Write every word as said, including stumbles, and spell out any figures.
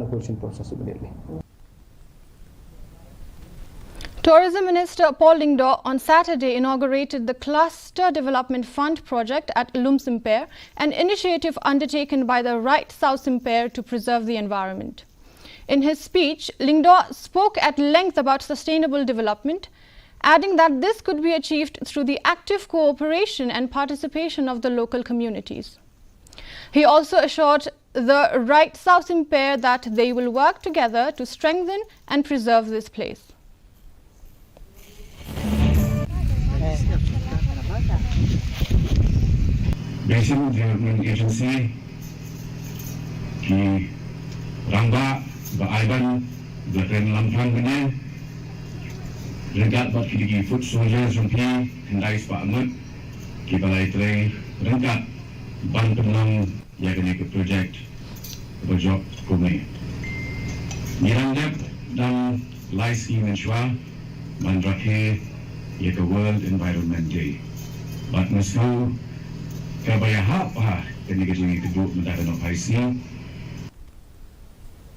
Appropriation process immediately. Tourism Minister Paul Lyngdoh on Saturday inaugurated the Cluster Development Fund project at Lumsimper, an initiative undertaken by the Right Saw Simper to preserve the environment. In his speech, Lyngdoh spoke at length about sustainable development, adding that this could be achieved through the active cooperation and participation of the local communities. He also assured the Right Saw Simper that they will work together to strengthen and preserve this place. Basin Development Agency, ki rangbah ba ai ban ba kren lam thang bne ryngkat bad ki dei ki foot soldiers jong phi, khyndai spah ngut ki ba lai trei ryngkat ban pynlong ïa kane ka project ba jop kumne. Ngi dang dep dang lai sngi mynshuwa ban rakhe ïa ka World Environment Day. Bad nga sngew kaba ïahap ha kane ka jingïakynduh mynta ka nongphai sngi